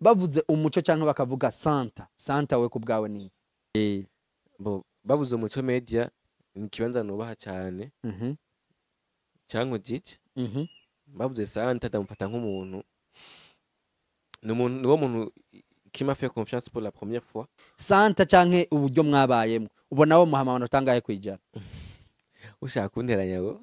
Bavuze umuco canke bakavuga Santa, Santa we ku bwawe ni Bo bavuze Umuco Media ni ikibanza nubaha cyane cankujije. Bavuze Santa ndamufata nk'umuntu, ni umuntu, niwo muntu qui m'a fait confiance pour la première fois. Santa canke uburyo mwabayemo, ubona wo muha amanota angahe kwijana? Ushaka kunteranya ngo?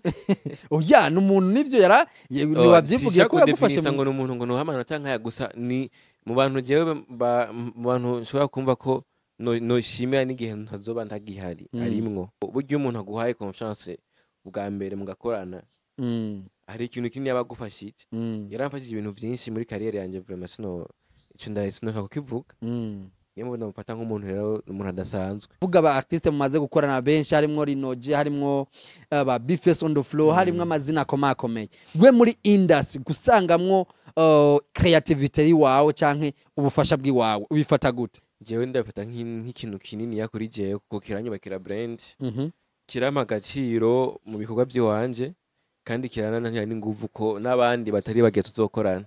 Oya, ni umuntu nivyo yara ntiwavyivugiye ko yagufashe. Ngo ni umuntu ngo nuha amanota nkaya gusa, ni mu bantu jewe mu bantu nshobora kumva ko noshimira n'igihe ntazoba ntagihari. Arimwo buryo iyo umuntu aguhaye confiance bwa mbere mugakorana, hari ikintu kinini yaba agufashije. Yaramfashije ibintu byinshi muri carrière yanjye, vraiment sino ico ndahise kukivuga. Niyo mpamvu ndamufata nk'umuntu rero, umuntu adasanzwe. Vuga aba artiste mumaze gukorana benshi, harimwo Rinoji, harimwo ba Bface on the floor, harimwo amazina akomakomeye. We muri industry gusangamwo creativity yiwawe canke ubufasha bw'iwawe, ubifata gute? Jewe ndabifata nk'ikintu kinini kuri jewe, kuko kiranyubakira brand, kirampa agaciro mu bikorwa by'iwanje, kandi kiranantera n'inguvu ko n'abandi batari bagiye tuzokorana.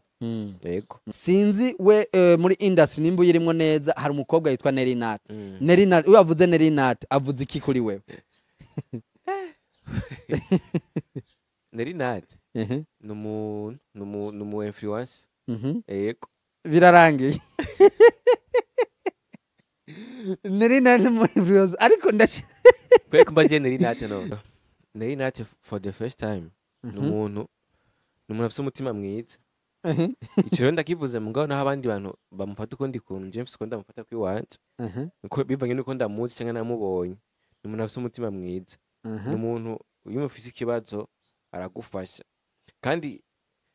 Yego. Sinzi we muri industry nimba uyirimwo neza, hari umukobwa yitwa Nerinat. Nerinat, uyo avuze Nerinat avuze iki kuri wewe? Neri Nat ni umu influence. Yego. Birarangiye. Nerinat ni umu influencer, ariko ndash Kubera ko mba je Neri Nat, no Neri Nat for the first time ni umuntu afise umutima mwiza. Ico rero ndakivuze, mugabo naho abandi bantu bamufata ukundi kuntu, je mfise uko ndamufata kwiwanje. Uko bivanye nuko ndamuzi canke namubonye, ni umuntu afise umutima mwiza. Ni umuntu iyo umufise ikibazo aragufasha, kandi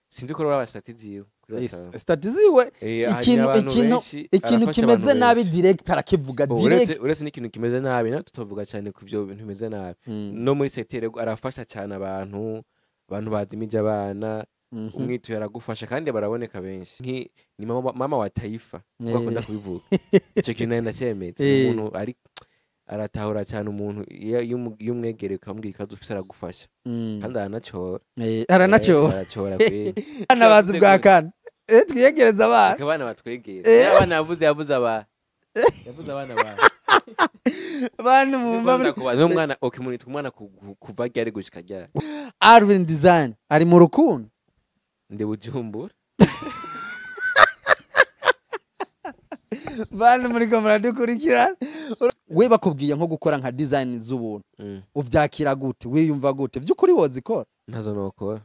sinzi ko rero status ziwe kuri WhatsApp. Status ziwe? Hari abantu benshi, ikintu arafasha kimeze abantu nabi benshi. direct arakivuga. Bo, Direct. Uretse n'ikintu kimeze nabi natwe tuvuga cyane ku byo bintu bimeze nabi. No muri secteur arafasha cyane abantu bazimije abana. Umwituye aragufasha kandi baraboneka benshi. Ni mama, mama wa taifa uko akunda kubivuga, icyo kintu nari ndacyemeza. Ni umuntu ari aratahura cyane umuntu iyo umwegereye ukamubwira ikibazo ufise aragufasha. Kandi aranacora. Aranacora. Aracora kweli. Abana bazi bwa kane. Twiyegereza abana. Reka abana batwegere. Abana yavuze aba yavuze abana ba Abantu mumva n'umwana, okay, umuntu yitwa umwana kuva ryari gushika ryari? Alvin Design ari mu rukundo? Ndi Bujumbura. Bantu muriko muradukurikirana, we bakubwiye nko gukora nka design z'ubuntu, uvyakira gute? Wiyumva gute? Vy'ukuri wozikora? Ntazo nokora,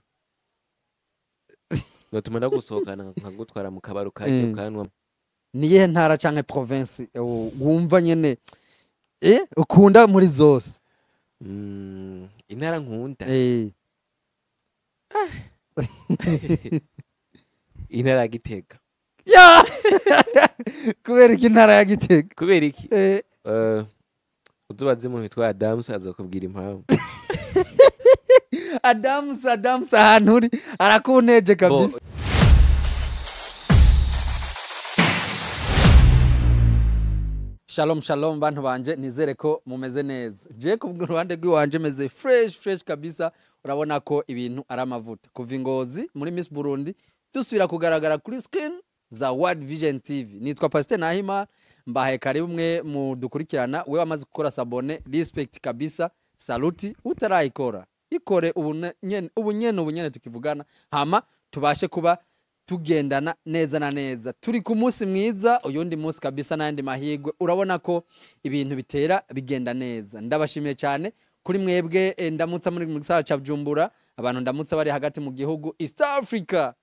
notuma ndagusohokana nkagutwara mu kabari ukarya, ukanwa. Niyihe ntara canke province wumva nyene ukunda muri zose? Intara nkunda? Intara ya Gitega. Ya, kubera iki intara ya Gitega? Kubera iki? Uzubaze umuntu witwa Adamusi azokubwira impamvu. Adamusi, Adamusi, ahantu uri arakunteje kabisa. Shalom shalom bantu banje, nizere ko mumeze neza. Je ku ruhande rw'iwanje meze fresh fresh kabisa, urabona ko ibintu ari amavuta. Kuva Ingozi muri Miss Burundi dusubira kugaragara kuri screen za World Vision TV. Nitwa Pasteur Nahima, mbahaye karibu mwe mudukurikirana. We wamaze gukora s'abonner, respect kabisa, saluti. Utarayikora ikore ubu nyene, ubu nyene, ubu nyene tukivugana, hama tubashe kuba tugendana neza na neza. Turi ku munsi mwiza, uyundi munsi kabisa n'ayandi mahirwe, urabona ko ibintu bitera bigenda neza. Ndabashimiye cyane kuri mwebwe ndamutsa muri mu gisagara ca Bujumbura, abantu ndamutsa bari hagati mu gihugu, East Africa,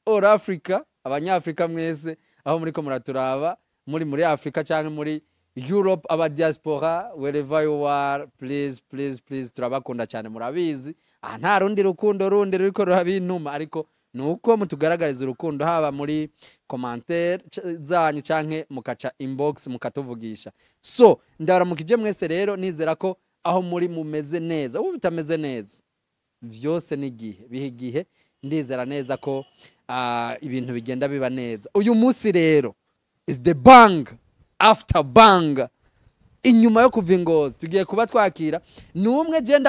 All Africa, abanyafrika mwese aho muriko muraturaba, muri Africa cyangwa muri Europe, aba diaspora, wherever you are, please please please, turabakunda cyane murabizi. Aha nta rundi rukundo rundi ruriko rurabintuma, ariko nuko mutugaragariza urukundo haba muri commentaire zanyu canke mukaca inbox mukatuvugisha. So ndabaramukije mwese rero, nizera ko aho muri mumeze neza. Ubu bitameze neza vyose n'igihe biha igihe, ndizera neza ko ibintu bigenda biba neza. Uyu munsi rero is the bang after bang. Inyuma yo kuva Ingozi tugiye kuba twakira ni umwe je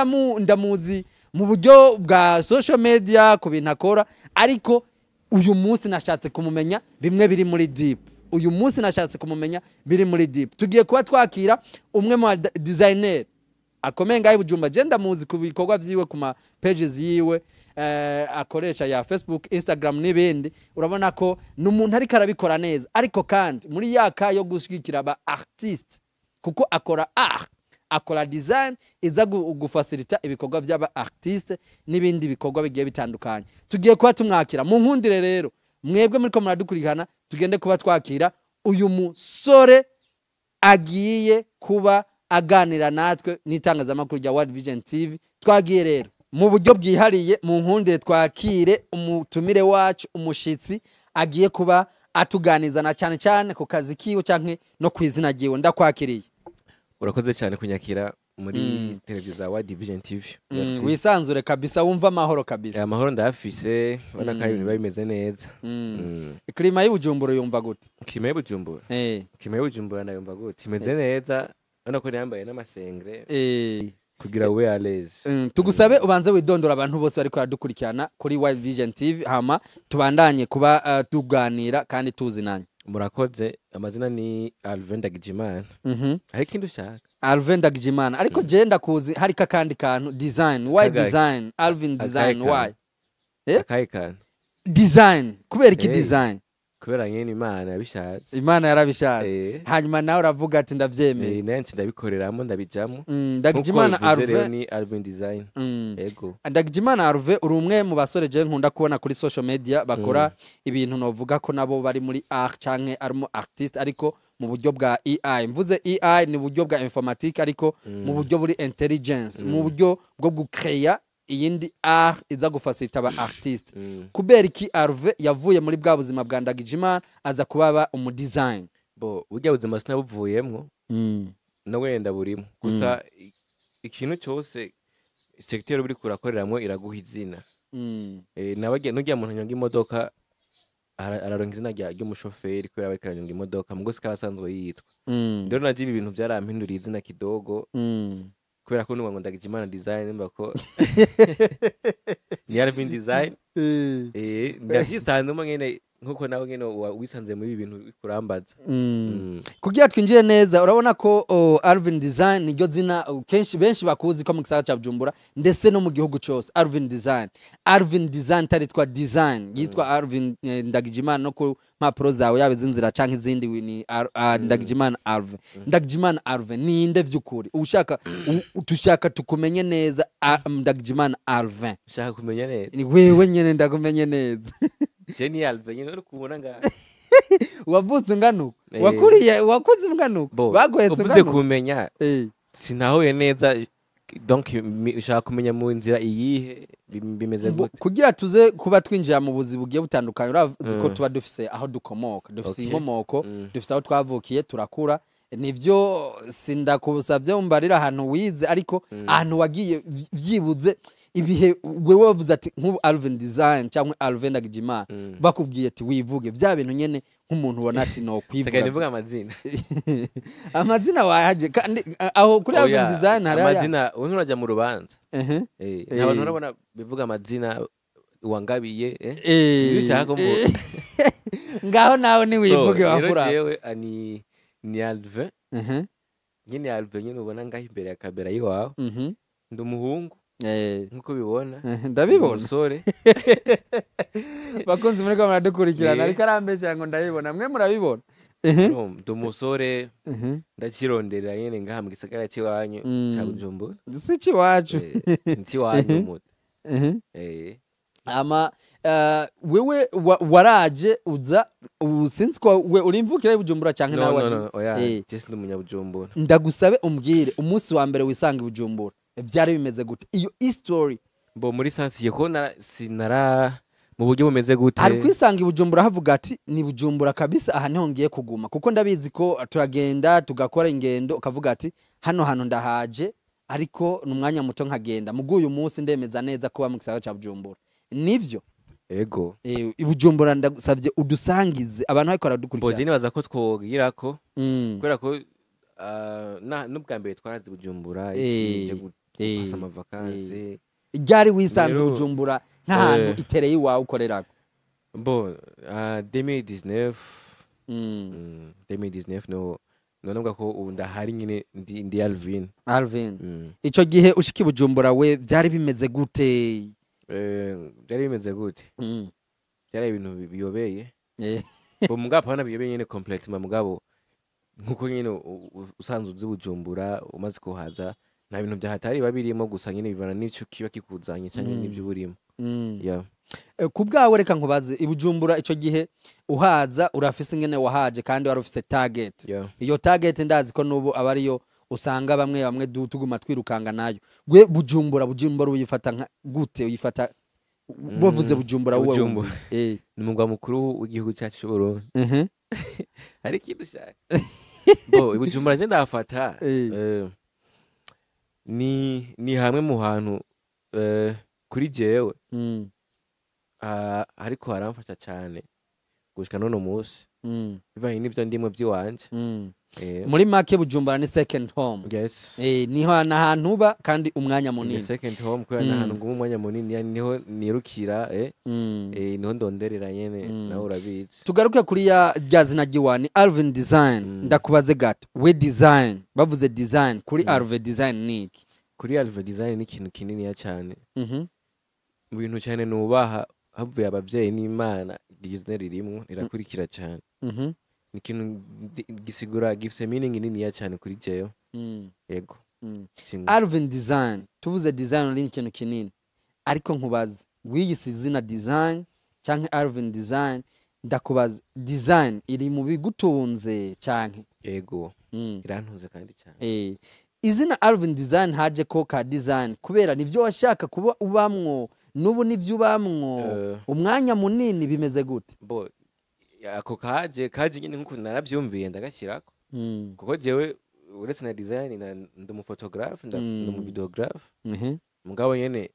ndamuzi mu buryo bwa social media ku bintu akora, ariko Uyu munsi nashatse kumumenya bimwe biri muri deep. Uyu munsi nashatse kumumenya biri muri deep. Tugiye kuba twakira umwe mu designer akomeye ngaho i Bujumbura. Je ndamuzi ku bikorwa vyiwe, ku ma pages yiwe akoresha ya Facebook, Instagram n'ibindi. Urabona ko ni umuntu ariko arabikora neza, ariko kandi muri yaka yo gushigikira aba artiste, kuko akora art, akora design iza gufacilita ibikorwa by'aba artiste n'ibindi bikorwa bigiye bitandukanye. Tugiye kuba tumwakira. Mu nkundire rero, mwebwe muriko muradukurikirana, tugende kuba twakira uyu musore agiye kuba aganira natwe n'itangazamakuru rya World Vision TV. Twagiye rero mu buryo bwihariye. Mu nkundire twakire umutumire wacu, umushitsi agiye kuba atuganiza na cyane cyane ku kazi kiwe canke no ku izina ryiwe. Ndakwakiriye. Urakoze cyane kunyakira muri televiziyo za World Vision TV. Merci. Wisanzure kabisa, wumva amahoro kabisa. Amahoro ndayafise, ubona ko ari ibintu biba bimeze neza. Climat y'Ibujumbura yumva gute? Climat y'Ibujumbura? Eh. Climat y'Ibujumbura nayumva gute? Imeze neza, urabona ko yambaye n'amasengre kugira ube à l'aise. Tugusabe ubanze widondora abantu bose bariko baradukurikirana kuri World Vision TV, hama tubandanye kuba tuganira kandi tuzinanye. Murakoze. Amazina ni Alvin Ndagijimana. Hari ikindi ushaka? Alvin Ndagijimana, ariko je ndakuzi hariko akandi kantu, design. Why Kagahe? design? Alvin design, Akahe why? kantu? Eh? Akahe kantu? Design, kubera iki? Eh. Design. Kubera nyene Imana yabishatse. Imana yarabishatse. Eh. Hanyuma nawe uravuga ati ndavyemeye. Eh, nanjye ndabikoreramo, ndabijamo. Mm, Ndagijimana Nkuko bivuze rero, Alvin. ni Alvin Design. Ego. Ndagijimana Alvin, uri umwe mu basore je nkunda kubona kuri social media bakora ibintu novuga ko nabo bari muri art canke arimo artiste, ariko mu buryo bwa AI. Mvuze AI ni buryo bwa informatique, ariko mu buryo buri intelligence, mu buryo bwo gucreya iyindi art iza gufacilita aba artiste. Kubera iki Alvin yavuye muri bwa buzima bwa Ndagijimana aza kubaba umu design? Bo, burya buzima sinabuvuyemwo, na wenda burimo gusa. Ikintu cyose, secteur uri kurakoreramwo iraguha izina. Nawe nujya muntu anyonga imodoka araronka izina ry'umushoferi kubera ariko aranyonga imodoka, mugo siko asanzwe yitwa. Rero naje ibi bintu byarampinduriye izina kidogo, kubera ko nuba ngo Ndagijimana Design, mba ko ni Alvin Design. Ndavyisanzemo nyene, nkuko nawe nyene wisanze muri ibi bintu bikurambaza. Kugira twinjire neza, urabona ko Alvin Design niryo zina kenshi benshi bakuzi ko mu gisagara ca Bujumbura, ndetse no mu gihugu cose. Alvin Design, Alvin Design taritwa design yitwa Alvin Ndagijimana, no ku mpapuro zawe, yaba izinzira canke izindi, ni Ndagijimana Alvin. Ndagijimana Alvin ninde vy'ukuri? Ushaka tushaka tukumenye neza, Ndagijimana Alvin. Ushaka kumenya neza? Ni wewe nyene, ndakumenye neza. Je ni Alvin nyene uri kubona ngaha. Wavutse ungana uko? Eh. Wakuriye, wakuze ungana uko? Bo, Baguhetse uvuze ungana uko? kumenya, sinahuye neza. Donc ushaka kumenya mu nzira iyihe? Bimeze gute? Kugira tuze kuba twinjira mu buzi bugiye butandukanye, urazi ko tuba dufise aho dukomoka, dufise inkomoko, dufise aho twavukiye turakura. Nivyo, sindakusavye umbarira ahantu wize, ariko ahantu wagiye vyibuze ibihe wewe wavuze ati nk'ubu Alvin Design cyangwa Alvin Ndagijimana, bakubwiye ati wivuge vya bintu nyene nk'umuntu ubona ati no Shaka kwivuga. nivuga amazina? Amazina wayaje kandi aho kuri Alvin Oya, Design hari aya. Amazina ubu nturajya mu rubanza? Nta bantu urabona bivuga amazina wangabiye, eh? Iyo ushaka ko Ngaho nawe niwivuge. So, rero Wafura. jewe ni Alvin nyine, Alvin nyine ubona ngaho imbere ya kamera y'iwawe. Ndi umuhungu nkuko ubibona. Ndabibona. Umusore. Bakunzi muri ko muradukurikirana, ariko arambeshya ngo ndabibona, mwe murabibona. No, ndi umusore, ndakirondera nyene ngaha mu gisagara c'iwanyu ca Bujumbura. Si iwacu. Ntiwanyu muto. Ama wewe waraje uza sinzi ko we uri imvukira y'Ibujumbura canke No, nawe no, waje? no, oya, je sindi umunyabujumbura. Ndagusabe umbwire umunsi wa mbere wisanga i Bujumbura vyari bimeze gute, iyo history. Bo, muri sansiye ko sinara mu buryo bumeze gute? Hari kwisanga i Bujumbura havuga ati ni Bujumbura kabisa, aha niho ngiye kuguma, kuko ndabizi ko turagenda tugakora ingendo ukavuga ati hano hantu ndahaje, ariko ni umwanya muto nkagenda. Mugu uyu munsi ndemeza neza kuba mu gisagara ca Bujumbura, nivyo? Ego. I Bujumbura, ndagusavye udusangize abantu bariko Bo, baradukurikirana. je nibaza ko twogirako kubera ko n'ubwa mbere twarazi Bujumbura, iki, je gupasa amavakansi. Ryari wisanze Rero, Bujumbura nk'ahantu itereye iwawe ukorerako? Bon, 2019. 2019 no novuga ko ubu ndahari nyine, ndi Alvin. Alvin. Mm. Ico gihe ushika i Bujumbura, we byari bimeze gute? Byari bimeze gute? Byari ibintu biyobeye. Bo mugabo apana biyobeye nyine complètement, mugabo nkuko nyine usanzwe uzi Bujumbura, umaze kuhaza, nta bintu byahatari biba birimo, gusa nyine bivana n'ico kiba kikuzanye canke n'ivyo uba urimo. Yeah. Ku bwawe, reka nkubaze, i Bujumbura ico gihe uhaza, urafise ingene wahaje kandi wari ufise target. Iyo target ndazi ko nubu aba ariyo usanga bamwe bamwe tuguma twirukanga nayo. Gwe Bujumbura uyifata nka gute? Uyifata bavuze Bujumbura, wowe? Bujumbura. Wumva? Ni umugwa mukuru w'igihugu cyacu c'Uburundi. Hari ikintu ushaka bo i Bujumbura je ndahafata ni hamwe mu hantu kuri jewe ariko haramfasha cyane gushika n'uno munsi bivanye n'ivyo ndimwe by'iwanje. Muri make, Bujumbura ni second home. Yes. Niho ahantu uba kandi umwanya Ni munini. second home kubera ni ahantu nguma umwanya munini, yani niho nirukira, niho ndonderera nyene. Nawe urabizi. Tugaruke kuri ya rya zina ry'iwani, Alvin Design. Ndakubaze gato, we design, bavuze design kuri Alvin Design ni iki? Kuri Alvin Design ni ikintu kininiya cyane, mu bintu cyane nubaha havuye abavyeyi n'Imana, iryo zina ririmwo rirakurikira cyane. Ni ikintu gisigura, gifise meaning niniya cyane kuri jewe. Yego. Alvin Design, tuvuze design ni ikintu kinini, ariko nkubaze, wiyise izina design canke Alvin Design, ndakubaza, design iri mu bigutunze canke? Yego. Irantunze kandi cyane. Izina Alvin Design haje ko ka design kubera nivyo washaka kuba ubamwo, n'ubu nivyo ubamwo umwanya munini, bimeze gute? Bo ako kaje nyine nkuko naravyumviye ndagashyirako, kuko jewe uretse na design na ndi umuphotographe, ndi umuvideographe. Mugabo nyene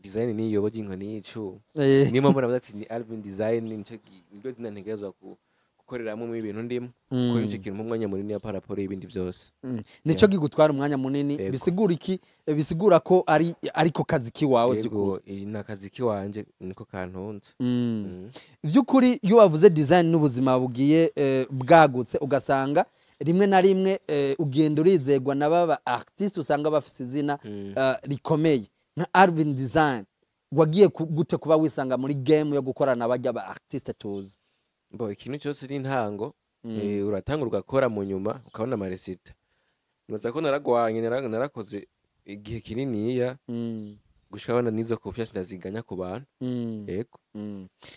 design niyo inkoni y'icuma. Niyo mpamvu navuze ati ni Alvin Design, nico niryo zina ntegerezwa gukoreramwo mu ibintu ndimo, kuko nico kintu umwanya munini ya par rapport y'ibindi byose. Nico gigutwara umwanya munini. Yego. Bisigura iki? Bisigura ko ari ariko kazi kiwawe by'ukuri? Yego, iyi ni akazi kiwanje, niko kantunze. By'ukuri iyo bavuze design n'ubuzima bugiye bwagutse, ugasanga rimwe na rimwe ugenda urizegwa na baba artiste usanga bafise izina rikomeye nka Alvin Design. Wagiye gute kuba wisanga muri game yo gukorana bajya ba artiste tuzi? Bo ikintu cyose ni intango. Uratanga ugakora, mu nyuma ukabona amarésultats. Nibaza ko naragwanye, narakoze igihe kininiya gushika abana n'izo confiance ndaziganya ku bantu. Yego.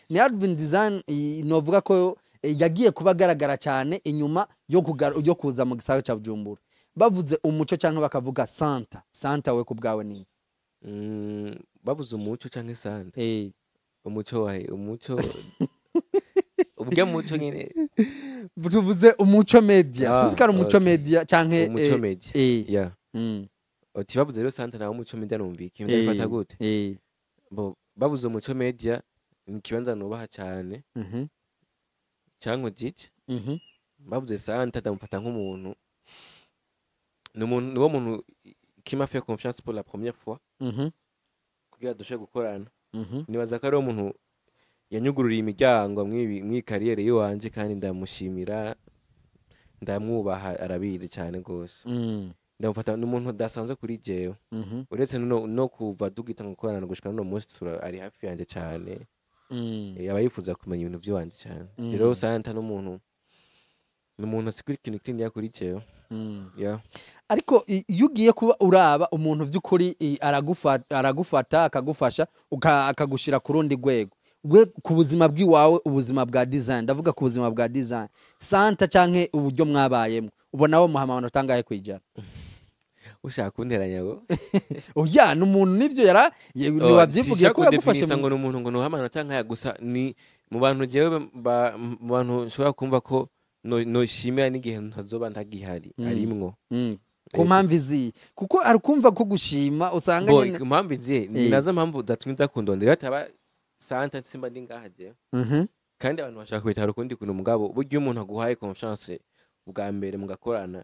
Ni Alvin Design novuga ko yagiye kuba agaragara cyane inyuma yo kuza mu gisagara ca Bujumbura. Bavuze umuco cyangwa bakavuga Santa, Santa we ku bwawe ni? Babuze umuco canke santa? Umuco wahe? Umuco ubwe muco nyine? Tuvuze Umuco Media. Ah, sinzi ko ari Umuco okay. Media canke Umuco Media. Yeah. Uti babuze rero santa nawe Umuco Media, numva iki ndabifata gute? Bo babuze Umuco Media, ni ikibanza nubaha cyane cankujije. Babuze santa, ndamufata nk'umuntu, ni umuntu, niwo muntu qui m'a fait confiance pour la première fois kugira dushobore gukorana. Nibaza ko ari wo muntu yanyugururiye imiryango mw'iyi carrière yiwanje, kandi ndamushimira, ndamwubaha, arabizi cyane rwose. Ndamufata ni umuntu udasanzwe kuri jewe. Uretse no kuva tugitanga gukorana gushika n'uno munsi, ari hafi yanjye cyane. Aba yifuza kumenya ibintu by'iwanje cyane. Rero santa n'umuntu asigura ikintu kinini kuri jewe. Yeah. Ariko iyo ugiye kuba uraba umuntu by'ukuri aragufata akagufasha, akagushira ku rundi rwego, we ku buzima bw'iwawe, ubuzima bwa design, ndavuga ku buzima bwa design, santa canke uburyo mwabayemo, ubona wo muha amanota angahe kwijana? Ushaka kunteranya ngo? Oya, ni umuntu nivyo yara ntiwavyivugiye ko yagufashe. Ngo ni umuntu ngo nuha amanota nkaya, gusa ni mu bantu jewe mu bantu nshobora kumva ko noshimira n'igihe ntazoba ntagihari, arimwo. Ku mpamvu iziye, kuko ari kumva ko gushima usanga Bo nyene impamvu izihe? Ni nazo mpamvu zatumye nza kundondera. Iyo ataba santa simba ndi ngaha jewe. Kandi abantu bashaka kubitara ukundi kuntu, mugabo burya iyo umuntu aguhaye confiance bwa mbere mugakorana,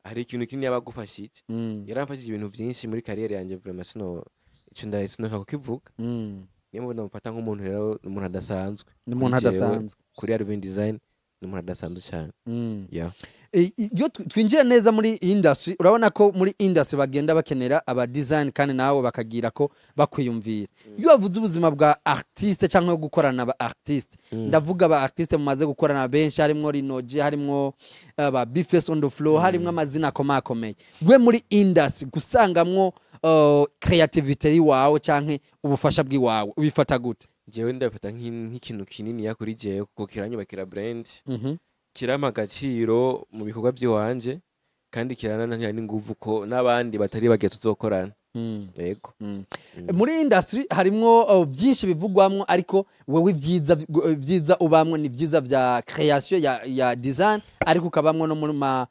hari ikintu kinini yaba agufashije. Yaramfashije ibintu byinshi muri carrière yanjye, vraiment sino ico sinashaka kukivuga. Niyo mpamvu ndamufata nk'umuntu rero, ni umuntu adasanzwe. Ni umuntu Kuri jewe, adasanzwe. Kuri Alvin Design ni umuntu adasanzwe cyane. Yeah. Iyo twinjiye neza muri industry, urabona ko muri industry bagenda bakenera aba design, kandi nawe bakagira ko bakwiyumvira. Iyo wavuze ubuzima bwa artiste cyangwa gukorana aba artiste, ndavuga aba artiste mumaze gukorana benshi, harimwo Rinoji, harimwo aba Bface on the floor, harimwo amazina akomakomeye, we muri industry gusangamwo creativity yiwawe canke ubufasha bw'iwawe, ubifata gute? Jewe ndabifata nk'ikintu kinini ya kuri jewe, kuko kiranyubakira brand, kirampa agaciro mu bikorwa by'iwanje, kandi kiranantera n'inguvu ko n'abandi batari bagiye tuzokorana. Yego. Muri industry harimwo byinshi bivugwamwo, ariko wewe ibyiza ubamwo ni byiza vya creation ya design, ariko ukabamwo no muri ma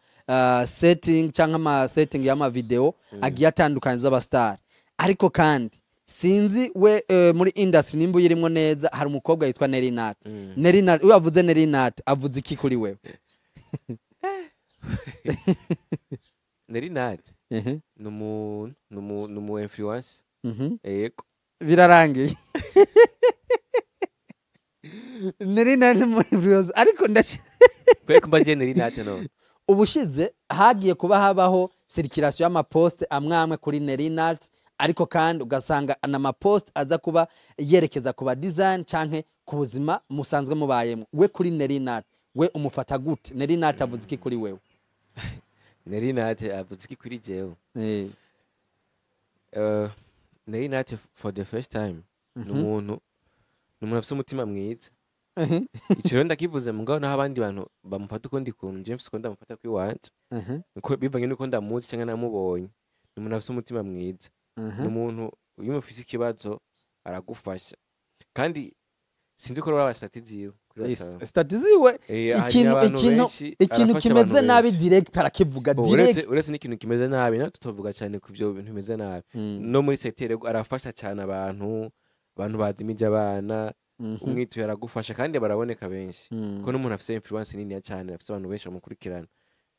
setting cyangwa ama setting y'ama video agiye atandukanye z'aba star. Ariko kandi sinzi we muri industry nimba uyirimwo neza, hari umukobwa yitwa Nerinat. Nerinat, uyo avuze Nerinat avuze iki kuri wewe? Neri Nat ni umu influence. Yego. Birarangiye. Nerinat ni umu influence, ariko ndash Kubera ko mba je Neri Nat no Ubushize hagiye kuba habaho circulation y'ama post amwe amwe kuri Nerinat, ariko kandi ugasanga n'ama post aza kuba yerekeza ku ba design canke ku buzima musanzwe mubayemo. We kuri Nerinat, we umufata gute? Nerinat avuze iki kuri wewe? Neri Nat avuze iki kuri jewe? Neri Nat for the first time ni umuntu afise umutima mwiza. Ico rero ndakivuze, mugabo naho abandi bantu bamufata ukundi kuntu, je mfise uko ndamufata kwiwanje, uko bivanye nuko ndamuzi canke namubonye. Ni umuntu afise umutima mwiza, ni umuntu iyo umufise ikibazo aragufasha, kandi sinzi ko rero statut ziwe kuri WhatsApp. Statut ziwe hari ikintu abantu ikintu benshi, ikintu arafasha kimeze abantu nabi benshi. direct arakivuga. Bo, direct. Uretse n'ikintu kimeze nabi nawe tutavuga cyane ku byo bintu bimeze nabi, no muri secteur arafasha cyane abantu bazimije abana, umwituye aragufasha, kandi baraboneka benshi, kuko n'umuntu afise influence niniya cyane, afise abantu benshi bamukurikirana.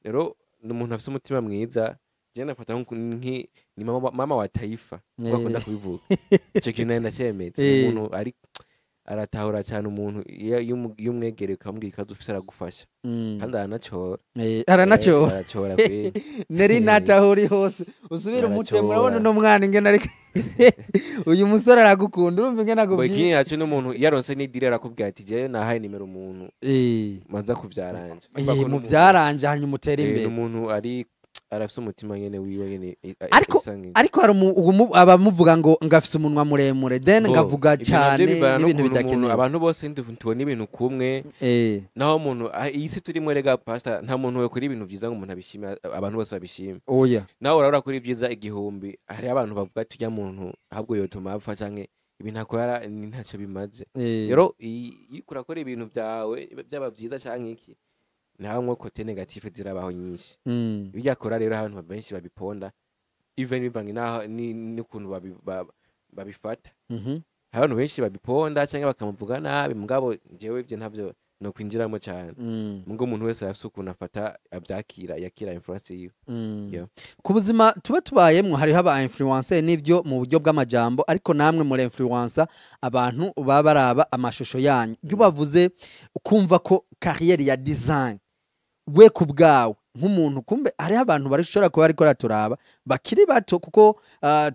Rero ni umuntu afise umutima mwiza. Je nafata ni mama wa taifa, nkuko akunda kubivuga. Ico kintu nari ndacyemeza. Ni umuntu ari aratahura cyane umuntu iyo umwegereye ukamubwira ikibazo ufise, aragufasha, kandi aranacora. Aranacora. Aracora kweli. Neri Nata, aho uri hose usubire umutema. Aracora. Urabona uno mwana ingene ariko, uyu musore aragukunda, urumva ingene Ngo akubwiye. Ikindi naco, n'umuntu iyo aronse n'idiri arakubwira ati: "Jewe nahaye nimero umuntu maza kuvyaranje." Mu vyaranje, hanyuma utere imbere. Umuntu ari arafise umutima nyene wiwe nyene Ariko hari abamuvuga ngo afise umunwa muremure, then Bo, ngavuga ibyo cyane navyo bivana n'ibintu n'ukuntu umuntu, bidakenewe. Abantu bose ntitubona ibintu kumwe. Naho umuntu iyi si turimo rega pastor, nta muntu we kuri ibintu vyiza ngo umuntu abishime, abantu bose babishime. Oya. Nawe urabura kuri ibyiza 1000, hari abantu bavuga ati: "Ujya muntu ahubwo yotuma apfa, canke ibintu akora ni ntacyo bimaze." Rero iyo uriko urakora ibintu byawe, byaba byiza canke iki, ntamwe côté négative zirabaho nyinshi. Ibyo akora rero abantu benshi babiponda, even bivanye naho n'ukuntu babifata. Hari abantu benshi babiponda cyangwa bakamuvuga nabi, mugabo jewe ibyo ntabyo nokwinjiramo cyane. Mugo umuntu wese arafise ukuntu afata, abyakira, yakira influence yiwe. Yeah. Ku buzima tuba tubayemwo, hariho aba influencer n'ibyo mu buryo bw'amajambo, ariko namwe muri influencer abantu baba baraba amashusho yanyu. Iyo bavuze kumva ko carrière ya design, we ku bwawe nk'umuntu, kumbe hariho abantu barishobora kuba ariko baraturaba bakiri bato, kuko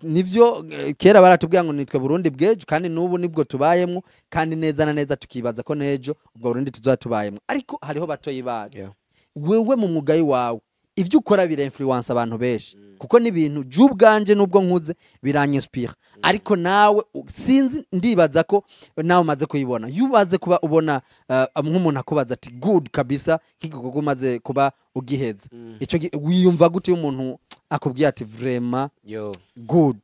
nivyo kera baratubwira ngo nitwe Burundi bw'ejo, kandi n'ubu nibwo tubayemwo, kandi neza na neza tukibaza ko n'ejo ubwo Burundi tuzoba tubayemwo, ariko hariho batoyi bacu. Wewe mu mwuga wawe, ibyo ukora bira influence abantu benshi, kuko n'ibintu j'ubwanje nubwo nkuze biranyinspira, ariko nawe sinzi, ndibaza ko nawe umaze kuyibona. Iyo umaze kuba ubona nk'umuntu akubaza ati: "Good kabisa", nk'igikorwa umaze kuba ugiheza, ico wiyumva gute iyo umuntu akubwiye ati: "Vraiment Yo. good"?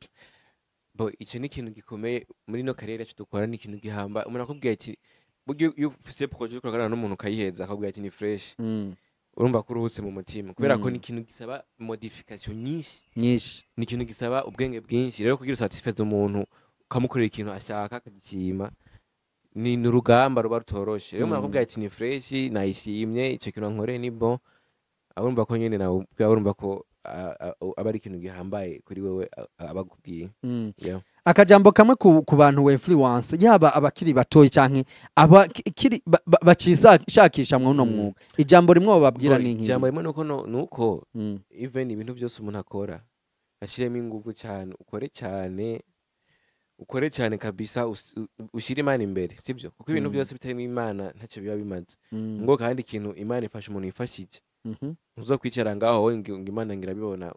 Bo, icyo ni ikintu gikomeye muri ino carrière yacu dukora, ni ikintu gihamba. Umuntu akubwiye ati, burya iyo ufise projet uriko urakorana n'umuntu ukayiheza, akakubwira ati: "Ni fresh", urumva ko uruhutse mu mutima, kubera ko ni ikintu gisaba modification nyinshi. Nyinshi. Ni ikintu gisaba ubwenge bwinshi. Rero kugira usatisfeze umuntu, ukamukorera ikintu ashaka akagishima, ni urugamba ruba rutoroshe. Rero umuntu akubwira ati: "Ni fresh, nayishimye, icyo kintu wankoreye ni bon", aba urumva ko nyene nawe ubwawe urumva ko aba ari ikintu gihambaye kuri wewe aba akubwiye. Yeah. Akajambo kamwe ku bantu we influence, yaba abakiri batoyi canke abakiri bacishakisha mu uno mwuga, ijambo rimwe bababwira ni Ijambo nkiri? Rimwe nuko nuko even ibintu byose umuntu akora ashiremo ingufu cyane, ukore cyane, ukore cyane kabisa, ushire Imana imbere, sibyo? Kuko ibintu byose bitarimo Imana ntacyo biba bimaze. Ngo kandi ikintu Imana ifasha umuntu yifashije. Ntuzokwicara ngaho wowe ngo Imana ngirabibona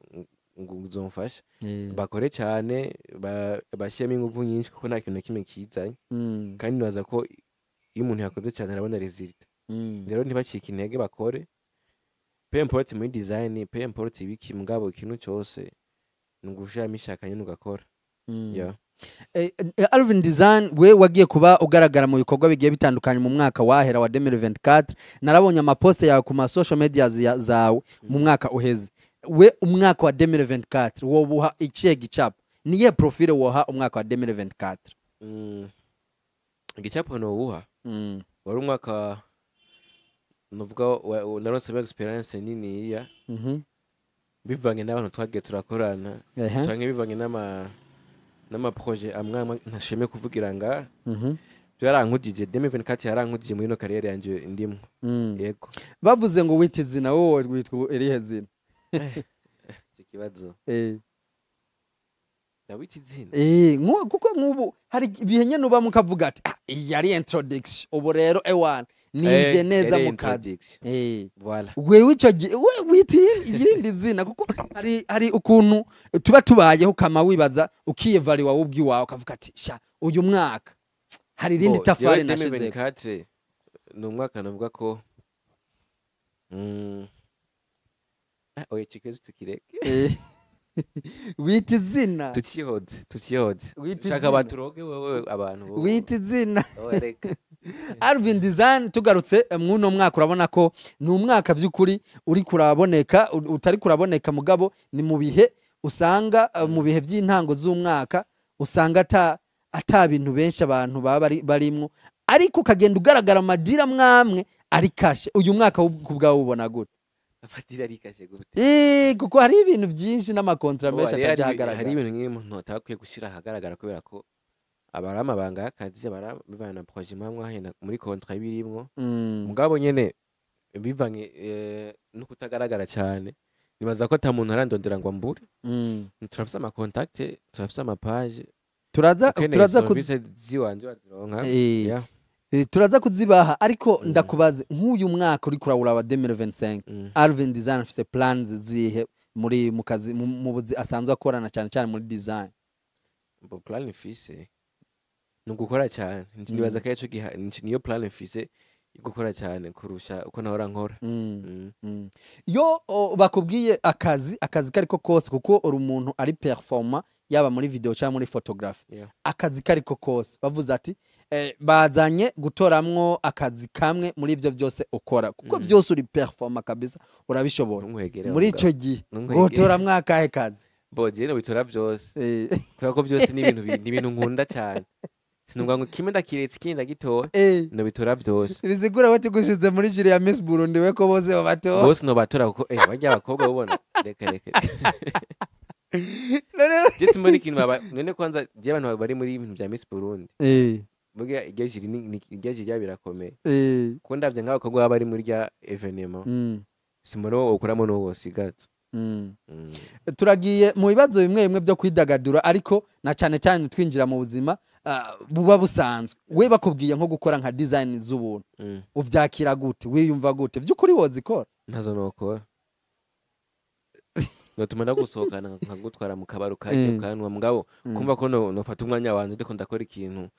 ngo uzomfasha. Bakore cyane, bashyiremo ingufu nyinshi, kuko nta kintu na kimwe kizanye. Kandi nibaza ko iyo umuntu yakoze cyane arabona résultat. Rero ntibacike intege, bakore, peu importe muri design, peu importe ibiki, mugabo ikintu cyose ni ugushiramo ishaka nyine ugakora. Yeah. Alvin Design, we wagiye kuba ugaragara mu bikorwa bigiye bitandukanye mu mwaka wahera wa 2024. Narabonye amaposte yawe ku ma social media zawe mu mwaka uheze. We umwaka wa 2024 wobuha ikihe gicapo? Niye profile woha umwaka wa 2024? Igicapo nowuha, wari umwaka nuvuga naronsemo experience niniya, bivanye n'abantu twagiye turakorana, canke bivanye n'ama projet amwe amwe ntashimye kuvugira nga. Byarankujije, 2024 yarankujije muri ino carrière yanje ndimwo. Yego. Bavuze ngo wita izina, wowe witwa irihe zina? Icyo kibazo, ndawita izina? Kuko nk'ubu hari ibihe nyene uba mukavuga ati: "Ah, iyi yari introduction, ubu rero ewana ninjiye neza Yari mu kazi." introduction. Voilà. Wewe ico gihe we wita irindi zina, kuko hari ukuntu tuba tubayeho ukama wibaza, ukiyevariwa wowe ubwiwawe, ukavuga ati: "Sha, uyu mwaka hari irindi Bo, tafari jewe nashizeko." 2024 ni umwaka navuga ko oya, ico kibazo tukireke. Wita izina. Tukihoze, tukihoze. Wita Shaka izina. baturoge wewe abantu bo. Wita izina. Oya, reka. Alvin Design, tugarutse mw'uno mwaka, urabona ko ni umwaka vy'ukuri uri kuraboneka, utari kuraboneka, mugabo ni mu bihe usanga mu bihe by'intango z'umwaka usanga ata bintu benshi abantu baba barimwo, ariko ukagenda ugaragara amadira mwamwe ari kashe. Uyu mwaka ku bwawe ubona gute? Amadira arikashe gute? Kuko hari ibintu byinshi n'ama contrat Bo, menshi atajya hari ahagaragara. Ibintu nk'ibi umuntu atakwiye gushyira ahagaragara, kubera ko aba ari amabanga y'akazi, aba ari bivana na projet muba mwahena muri contrat birimwo. Mugabo nyene bivanye no kutagaragara cyane, nibaza ko ata muntu arandondera ngo ambure. Turafise ama contact, turafise ama page. Turaza Ukeneye turaza ku service ziwanje bazironka. Yeah. Turaza kuzibaha, ariko ndakubaze, nk'uyu mwaka uri kurawura wa 2025, Alvin Design afise plans zihe muri mu kazi, mu buzi asanzwe akorana, cyane cyane muri design? Bo, plan mfise ni ugukora cyane. Nibaza ko arico niyo plan mfise yo gukora cyane kurusha uko nahora nkora. Iyo bakubwiye akazi kariko kose, kuko uri umuntu ari performer yaba muri video cyangwa muri photography, akazi kariko kose bavuze ati bazanye gutoramwo akazi kamwe muri ivyo byose ukora, kuko byose uri performer kabisa, urabishobora, Ntunkwegere muri mugabo. ico gihe Ntunkwegere. wotoramwo akahe kazi? Bo, jewe nobitora byose, kubera ko byose ni ibintu ni ibintu nkunda cyane. Sinumva ngo kimwe ndakiretse ikindi ndagitora. Nobitora byose. Bisigura ko tugushize muri jury ya Miss Burundi, we ko bose babatora? Bose nobatora, kuko barya abakobwa ubona, reka reka. Je simbona ikintu baba none. Kwanza je abantu bari muri ibintu bya Miss Burundi, burya iryo jury iryo jury birakomeye, kuko ndavye nk'abakobwa baba bari muri rya événement, simbona uwo wokuramo n'uwo wosigaza. Turagiye mu bibazo bimwe bimwe byo kwidagadura, ariko na cyane cyane twinjira mu buzima buba busanzwe. We bakubwiye nko gukora nka design z'ubuntu, uvyakira gute? Wiyumva gute? Vy'ukuri wozikora? Ntazo nokora. Notuma ndagusohokana, nkagutwara mu kabari, ukarya, ukanwa, mugabo kumva ko nofata umwanya wanje ndiko ndakora ikintu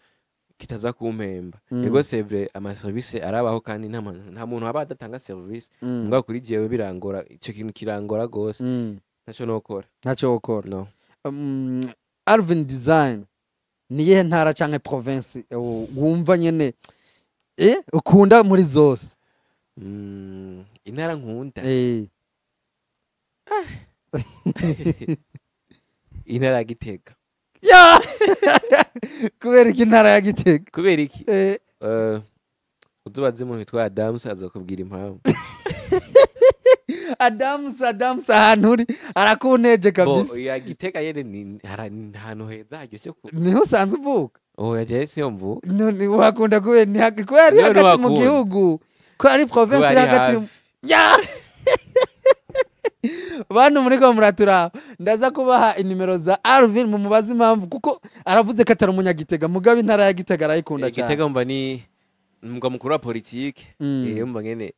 kitaza kumpemba. Yego, c'est vrai, ama service arabaho, kandi nta muntu aba adatanga service. Mugabo kuri jewe birangora, ico kintu kirangora gose. Ntaco nokora. Ntacyo wokora? No. Alvin Design, ni iyihe ntara canke province wumva nyene ukunda muri zose? Intara nkunda? Intara ya Gitega. Ya, kubera iki intara ya Gitega? Kubera iki? Uzubaze umuntu witwa Adams azokubwira impamvu. Adams, Adams, ahantu uri arakunteje Bo kabisa. Ya Gitega yene ni ahantu heza haryoshye ku. Niho usanzwe uvuka? Oya, jewe siyo mvuka. None uhakunda kubera ni kubera ari Niho hagati mu ntiwakunda. gihugu, ko ari province Kubera iri ari hagati hafi. Ya bantu muri ko muraturaba, ndaza kubaha inimero za Alvin mumubaze impamvu, kuko aravuze ko atari umunyagitega, mugabo intara ya Gitega arayikunda cyane. Gitega mba ni umugwa mukuru wa politike. Mba ngene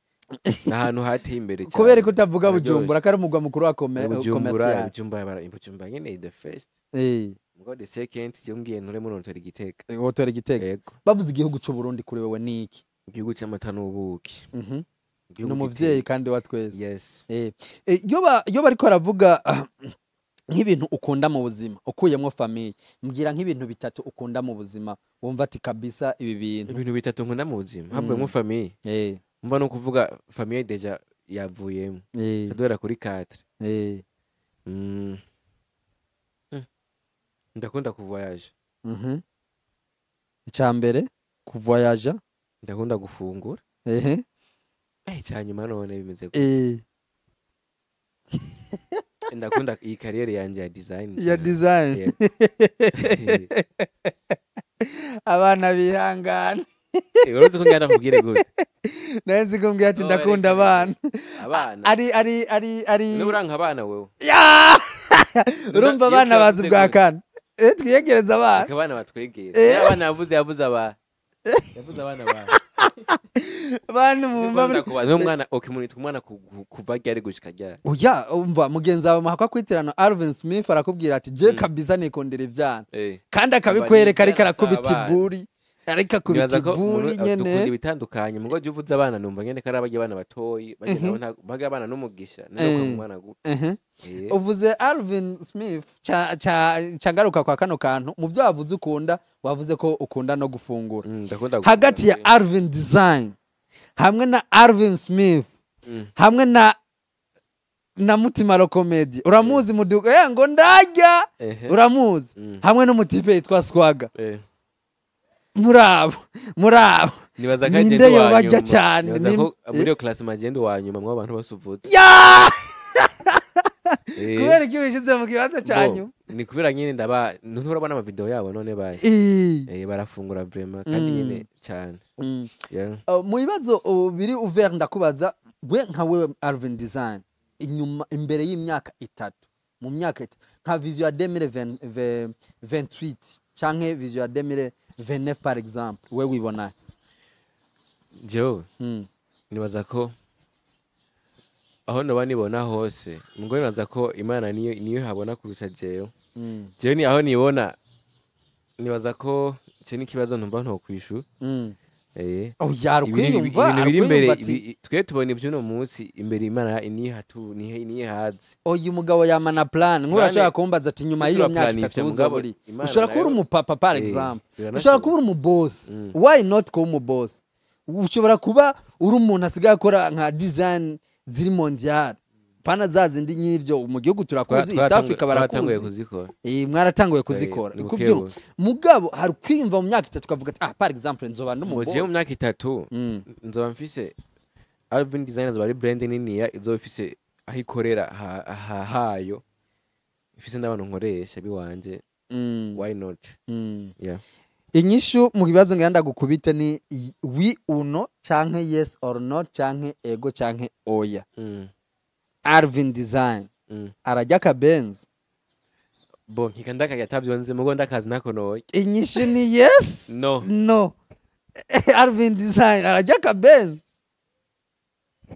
ni ahantu hateye imbere cyane. Kubera ko utavuga Hararyoshe. Bujumbura ko ari umugwa mukuru wa Bujumbura commercial? Bujumbura, Bujumbura nyene the first. Mugabo the second, je mbwiye ntore muri ntori Gitega. Wotora Gitega? Yego. Bavuze igihugu c'u Burundi, kuri wewe ni iki? Igihugu c'amata n'ubuki. Igihugu Ni umuvyeyi giteye. kandi wa twese. Yes. Iyo bariko baravuga nk'ibintu ukunda mu buzima, ukuyemwo famille, mbwira nk'ibintu bitatu ukunda mu buzima wumva ati kabisa ibi bintu. Ibintu bitatu nkunda mu buzima havuyemo famille, mba no kuvuga famille déjà yavuyemo, duhera kuri 4. Ndakunda kuvoyage. Icya mbere kuvoyaja. Ndakunda gufungura. Icya nyuma none bimeze gute? Ndakunda iyi carrière yanje ya design Ya cyane. design. Yego. Abana bihangana. Uretse ko ngana kubwire gute? Nari nzi ko mbwira ati Oh, ndakunda reka, abana. Abana. Ari Niba uranka abana wewe. Ya! Urumva Iyo abana bazi twavuze bwa gute? kane. Twiyegereza abana. Reka abana batwegere. Abana yavuze abana ba. Bantu mumva. N'umwana okay, umuntu umwana kuva ryari gushika ryari? Oya, umva mugenzi wawe muhakwa kwitirana Alvin Smith arakubwira ati je kabisa nikundira ivyana. Kandi akabikwereka ariko Ivyana si arakubita abana. iburi. Ariko akubita Nibaza ko iburi umuntu dukunda nyene. ibitandukanye, mugo jya uvuze abana numva nyene ko ari abarya abana batoyi barya nabo barya abana n'umugisha none umwana gute? Uvuze Alvin Smith ca ca cagaruka kwa kano kantu mu byo wavuze ukunda, wavuze ko ukunda no gufungura. Ndakunda Hagati ya gufungura. Alvin Design hamwe na Alvin Smith hamwe na Mutima Comedy, uramuzi muduga ngo ndarya? Uramuzi? Hamwe n'umutipe yitwa Swaga. Murabo Nibaza ko ninde agenda uwa yobarya nyuma. cyane? Nibaza ko muri iyo classe magenda uwa nyuma mwo abantu bose uvutse. Ya! Kubera iki wishize mu kibanza ca Bo, nyuma? Ni kubera nyine ndaba nturabona ama video yabo none baye. Barafungura vraiment kandi nyine cyane. Yeah. Mu bibazo biri ouvert, ndakubaza we nka wewe Alvin Design, inyuma imbere y'imyaka 3, mu myaka 3, nka vision ya 2028 canke vision ya 2029 par exemple, we wibona? Jewe nibaza ko aho noba nibona hose, mugo nibaza ko Imana niyo habona kurusha jewe. Jewe ni aho nibona, nibaza ko ico ni ikibazo ntumva ntokwishura. Oya, Ibintu arukwiyumva biri imbere arukwiyumva ati twe tubona iby'uno munsi, imbere Imana niyo hazi. Oya, umugabo yamana plan nk'urashobora Plan- kumbaza ati nyuma y'iyo myaka Turaplanifya, 3 mugabo uzoba uri Imana ushobora kuba uri nayo- umupapa par exemple, biranashoboka. ushobora kuba uri umubosi. Why not kuba umubosi? Ushobora kuba uri umuntu asigaye akora nka design ziri mondial, pana za zindi ny'ivyo mu gihugu turakuzi, East Africa Twaratanguye barakuzi. kuzikora. Mwaratanguye kuzikora. Ni Niko buke byumva. buke. Mugabo hari kwiyumva mu myaka 3 ukavuga ati ah, par exemple nzoba ndi Mu gihe mu umubosi. myaka 3 nzoba mfise Alvin Design, azoba ari brand niniya izoba ifise aho ikorera hayo, ifise n'abantu nkoresha biwanje. Why not? Yeah. Inyishu mu bibazo ngenda gukubite ni oui ou no canke yes or no canke ego canke oya. Alvin Design arajya akabenzi? Bo nkika ndakajya atavyonze, mugo ndakazi nako noye. Inyishu ni yes. No. No. Alvin Design arajya akabenzi?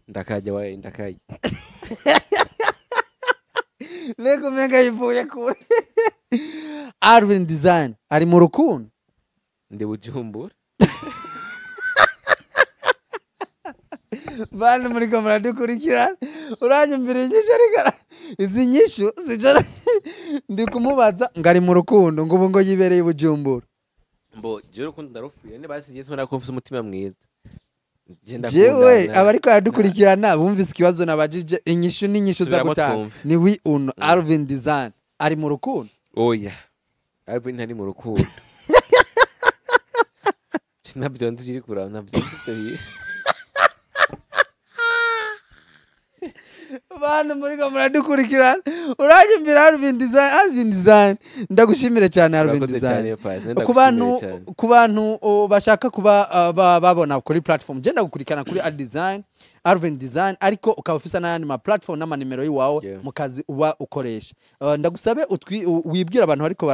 Ndakajya wae, ndakajya. Lego umenga yivuye kure. Alvin Design ari mu rukundo? Ndi Bujumbura. Bantu muriko muradukurikirana, uranyumvira inyishu, ariko izi nyishu zicara ndi kumubaza ngo ari mu rukundo, ngo ubu ngo yibereye i Bujumbura. Mbo jewe urukundo ndarufuye ne basi, jewe sibona ko mfise umutima mwiza. Je ndakundana. Jewe abariko baradukurikirana bumvise ikibazo nabajije, inyishu n'inyishu za Subiramo gutanga twumve. ni oui ou no. Alvin Design ari mu rukundo? Oya, Alvin ntari mu rukundo. Ntabyo nzi iri kuraba, ntabyo nzi ivyo bihe. Bana muriko muradukurikirana, uranyumvira Alvin Design, Alvin Design, ndagushimire cyane Alvin Urakoze Design. cyane, Pasi. Ku bantu bashaka kuba babona kuri platform, genda gukurikirana kuri Art Design, Alvin Design, ariko ukaba ufisa n'ayandi ma platform n'amanimero yiwawe mu kazi uba ukoresha. Ndagusabe wibwire abantu ariko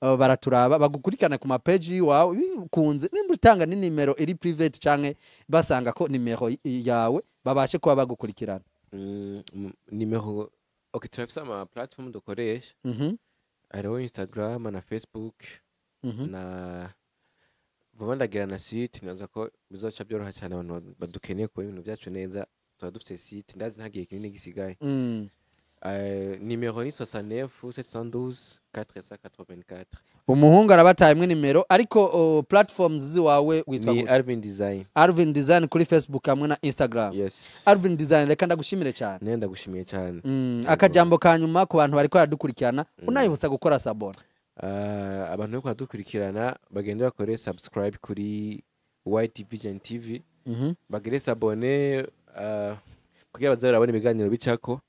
baraturaba bagukurikirana ku ma page yiwawe bikunze, nimba utanga n'inimero iri private canke basanga ko nimero yawe babashe kuba bagukurikirana. Nimero, okay, turafise ama platform dukoresha. Hariho Instagram na Facebook na vuba ndagira na site. Nibaza ko bizoca byoroha cyane abantu badukeneye kubona ibintu byacu neza. Tuba dufite site, ndazi nta gihe kinini gisigaye. Nimero ni 69 712 484. Umuhungu arabatayemwe nimero, ariko platforms ziwawe witwa Ni gute? Alvin Design. Alvin Design kuri Facebook hamwe na Instagram. Yes. Alvin Design, reka ndagushimire cyane. Nawe ndagushimiye cyane. Akajambo ka nyuma ku bantu bariko baradukurikirana, unayibutsa gukora s'abonner. Abantu bariko baradukurikirana bagende bakore subscribe kuri White Vision TV, bagire s'abonner kugira baze barabona ibiganiro bicako,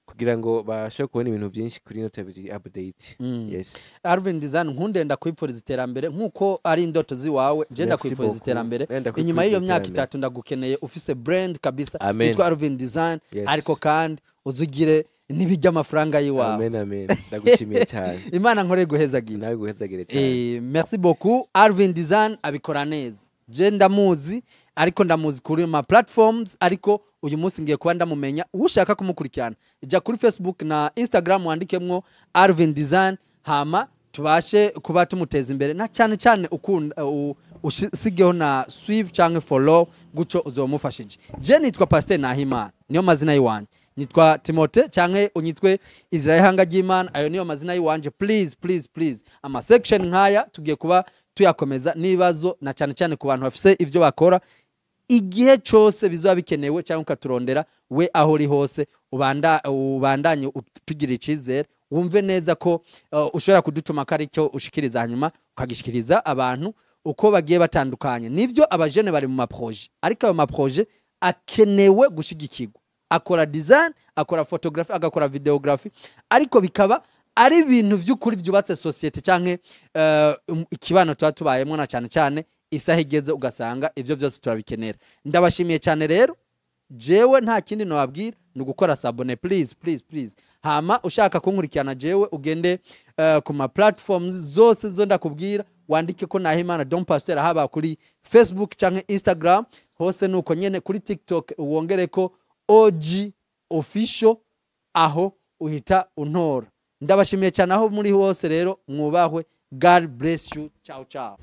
kugira ngo babashe kubona ibintu byinshi kuri ino televiziyo update. Yes. Alvin Design, nkunde ndakwipfuriza iterambere nkuko ari indoto ziwawe. Je Merci ndakwipfuriza beaucoup. iterambere. Nenda Inyuma y'iyo kwipfuriza myaka iterambere. 3 ndagukeneye ufise brand kabisa Amen. yitwa Alvin Design. Yes. Ariko kandi uzugire n'ibijya amafaranga yiwawe. Amen, amen, ndagushimiye cyane. Imana nkore guhezagira. Nawe guhezagire cyane. Merci beaucoup. Alvin Design abikora neza, je ndamuzi, ariko ndamuzi kuri ma platforms, ariko uyu munsi ngiye kuba ndamumenya. Ushaka kumukurikirana, jya kuri Facebook na Instagram wandikemwo Alvin Design, hama tubashe kuba tumuteza imbere, na cyane cyane ukunda usigeho na suivre cyangwa follow, gutyo uzomufashije. Je nitwa Pasteur Nahimana, niyo mazina yiwanje. Nitwa Timote cyangwa unyitwe Israel Hanga ry'Imana, ayo niyo mazina yiwanje. Please, please, please, ama section nkaya tugiye kuba tuyakomeza n'ibibazo, na cyane cyane ku bantu bafise ibyo bakora, igihe cyose bizoba bikenewe cyangwa ukaturondera we aho uri hose, ubandanye utugira icyizere, wumve neza ko ushobora kudutuma ko ari cyo ushikiriza, hanyuma ukagishikiriza abantu uko bagiye batandukanye. Nivyo, abajene bari mu ma projets, ariko ayo ma projets akenewe gushigikirwa. Akora design, akora photography, agakora videography, ariko bikaba ari ibintu by'ukuri byubatse société canke ikibano tuba tubayemo, na cyane cyane isaha igeze ugasanga ibyo byose turabikenera. Ndabashimiye cyane rero. Jewe nta kindi nababwira, ni ugukora s'abonner, please, please, please. Hama ushaka kunkurikirana jewe, ugende ku ma platforms zose zo ndakubwira, wandike ko Nahimana Don Pasteur, haba kuri Facebook canke Instagram, hose nuko nyene. Kuri TikTok wongere ko OG Official, aho uhita untora. Ndabashimiye cyane aho muri hose rero, mwubahwe. God bless you. Ciao, ciao.